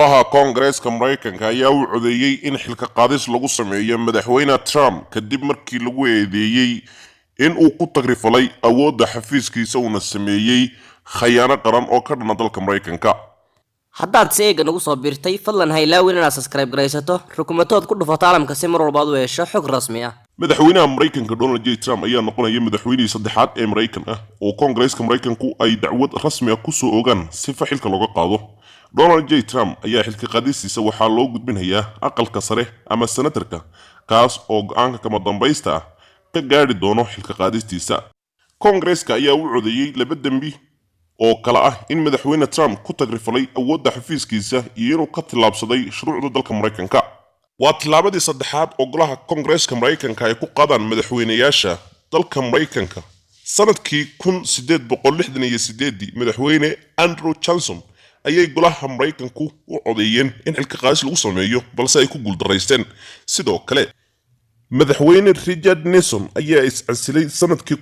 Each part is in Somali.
Golaha Koongareeska Mareykanka ayaa u codeeyay in xilka qaadis lagu sameeyo madaxweyne Trump kadib markii lagu eedeeyay in uu ku tagrifalay awoodda xafiiskiisa uuna sameeyay khayaano qaran oo ka dhana dalka Mareykanka. Haddaad si eega nagu soo biirtay, fadlan ha ilaawin inaad subscribe garaysato, rukumatood ku dhufato alamka si mar walba aad u hesho xog rasmi ah. Madaxweynaha Mareykanka Donald J Trump ayaa noqonaya madaxweynihii saddexaad ee Mareykan ah oo Koongareeska Mareykanku ay dacwad rasmi ah kusoo ogaan sifa xilka looga qaado. Donald J Trump ayaa xilka qaadistiisa waxaa loo gudbinayaa aqalka sare ama senatarka, kaas oo go-aanka kama dambaysta ah ka gaadhi doono xilka qaadistiisa. Koongareeska ayaa u codeeyey laba dembi oo kale ah in madaxweyne Trump ku tagrifalay awoodda xafiiskiisa iyo inuu ka tillaabsaday shuruucda dalka Mareykanka. Waa tillaabadii saddexaad oo golaha Koongareeska Mareykanka ay ku qaadaan madaxweynayaasha dalka Mareykanka. Sanadkii 1868 madaxweyne Andrew Johnson ayay golaha Mareykanku u codeeyeen in xilka qaadis lagu sameeyo, balse ay ku guuldaraysteen. Sidoo kale madaxweyne Richard Nixon ayaa iscasilay sanadkii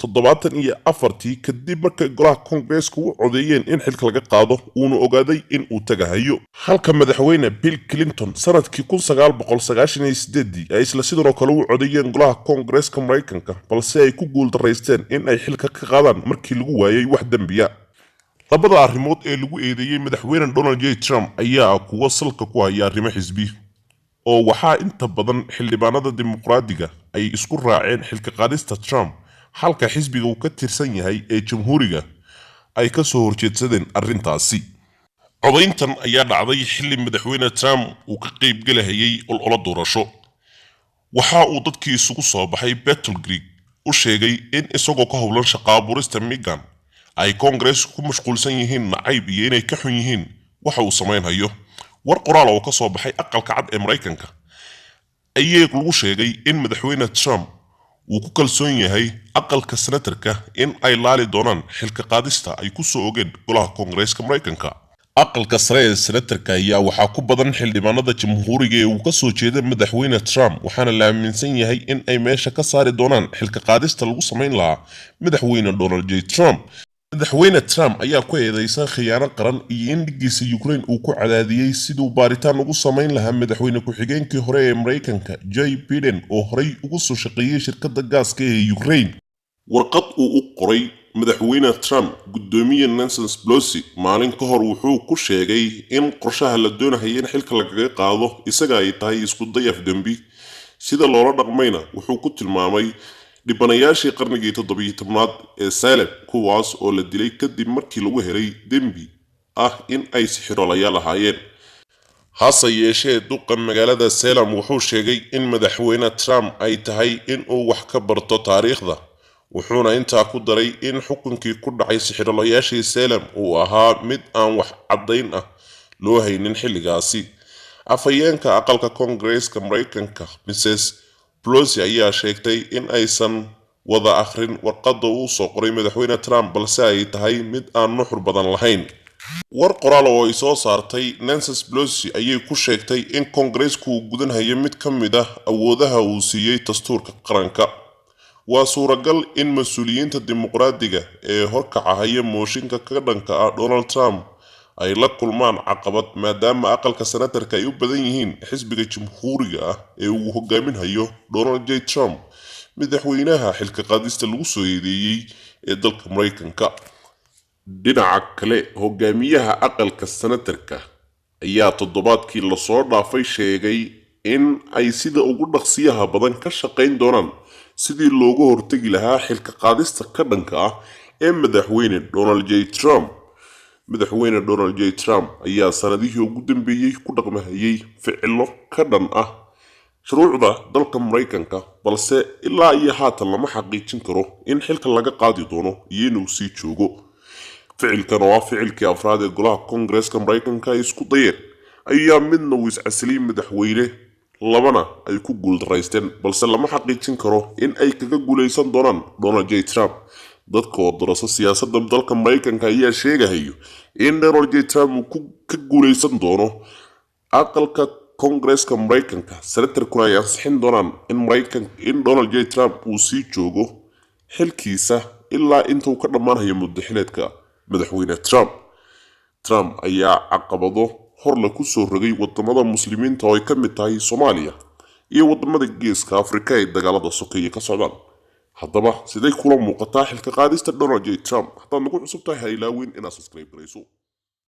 1974 kadib markay golaha Koongareesku u codeeyeen in xilka laga qaado, uuna ogaaday in uu tagahayo. Halka madaxweyne Bill Clinton sanadkii 1998 ay isla sidan oo kale u codeeyeen golaha Koongareeska Mareykanka, balse ay ku guuldaraysteen in ay xilka ka qaadaan markii lagu waayay wax dembiya. Labada arrimood ee lagu eedeeyey madaxweyne Donald J Trump ayaa kuwa salka ku haya arrimo xisbi, oo waxaa inta badan xildhibaanada dimuqraadiga ay isku raaceen xilka qaadista Trump, halka xisbiga uu ka tirsan yahay ee Jamhuuriga ay ka soo horjeedsadeen arrintaasi. Codayntan ayaa dhacday xilli madaxweyne Trump uu ka qaybgalahayay ololo doorasho. Waxa uu dadkii isugu soo baxay Battle Creek u sheegay in isagoo ka howlan shaqo abuurista Michigan ay Koongareesku ku mashquulsan yihiin nacayb iyo inay ka xun yihiin waxa uu samaynhayo. War qoraal oo ka soo baxay Aqalka Cad ee Maraykanka ayay lagu sheegay in madaxweyne Trump uu ku kalsoon yahay aqalka senatarka in ay laali doonaan xilka qaadista ay ku soo ogeen golaha Koongareeska Maraykanka. Aqalka sare ee senatarka ayaa waxaa ku badan xildhibaanada Jamhuuriga ee uu ka soo jeeda madaxweyne Trump, waxaana la aaminsan yahay in ay meesha ka saari doonaan xilka qaadista lagu samayn lahaa madaxweyne Donald J Trump. Madaxweyne Trump ayaa ku eedeysan khiyaano qaran iyo in dhigiisa Ukraine uu ku cadaadiyey siduu baaritaan ugu samayn lahaa madaxweyne ku-xigeenkii hore ee Maraykanka Joe Biden, oo horey ugu soo shaqeeyey shirkadda gaaska ee Ukraine. Warqad uu u qoray madaxweyne Trump guddoomiye Nancy Pelosi maalin ka hor wuxuu ku sheegay in qorshaha la doonahaya in xilka lagaga qaado isaga ay tahay isku day afdembi. Sida loola dhaqmayna wuxuu ku tilmaamay dhibanayaashii qarnigii 17aad ee Salem, kuwaas oo la dilay kadib markii lagu helay dembi ah in ay sixiroolayaal ahaayeen. Hase yeeshee duqa magaalada Salem wuxuu sheegay in madaxweyne Trump ay tahay in uu wax ka barto taariikhda, wuxuuna intaa ku daray in xukunkii ku dhacay sixiroolayaashii Salem uu ahaa mid aan wax caddayn ah loo haynin xilligaasi. Afhayeenka aqalka Koongareeska Maraykanka Mrs Pelosi ayaa sheegtay in aysan wada akhrin warqadda uu soo qoray madaxweyne Trump, balse ay tahay mid aan nuxur badan lahayn. War qoraal oo ay soo saartay Nancy Pelosi ayay ku sheegtay in Koongareesku uu gudanhayo mid ka mid ah awoodaha uu siiyey dastuurka qaranka. Waa suuragal in mas-uuliyiinta dimuqraadiga ee horkacahaya mooshinka ka dhanka ah Donald Trump ay la kulmaan caqabad, maadaama aqalka senatarka ay u badan yihiin xisbiga Jamhuuriga ah ee uu hogaaminhayo Donald J Trump, madaxweynaha xilka qaadista lagu soo eedeeyey ee dalka Maraykanka. Dhinaca kale, hogaamiyaha aqalka senatarka ayaa toddobaadkii lasoo dhaafay sheegay in ay sida ugu dhaqsiyaha badan ka shaqayn doonaan sidii looga hortegi lahaa xilka qaadista ka dhanka ah ee madaxweyne Donald J Trump. Madaxweyne Donald J Trump ayaa sanadihii ugu dambeeyey ku dhaqmahayay ficilo ka dhan ah shuruucda dalka Maraykanka, balse ilaa iyo haatan lama xaqiijin karo in xilka laga qaadi doono iyo inuu sii joogo. Ficilkan oo ah ficilkii afraad ee golaha Koongareeska Maraykanka ay isku dayeen ayaa midna uu iscasilay madaxweyne, labana ay ku guuldaraysteen, balse lama xaqiijin karo in ay kaga guuleysan doonaan Donald J Trump. Dadka oo darasa siyaasadda dalka Maraykanka ayaa sheegahayo in Donald J Trump uu ka guuleysan doono aqalka Koongareeska Maraykanka, senatarkuna ay ansixin doonaan in Maraykan in Donald J Trump uu sii joogo xilkiisa ilaa inta uu ka dhammaanayo muddo xileedka madaxweyne Trump. Trump ayaa caqabado horle ku soo rogay wadamada Muslimiinta oo ay ka mid tahay Soomaaliya iyo wadamada Geeska Afrika ay dagaalada sokeeye ka socdaan. Haddaba, siday kula muuqataa xilka qaadista Donald J Trump? Haddaad nagu cusub tahay, ha ilaawin inaad subscribe garayso.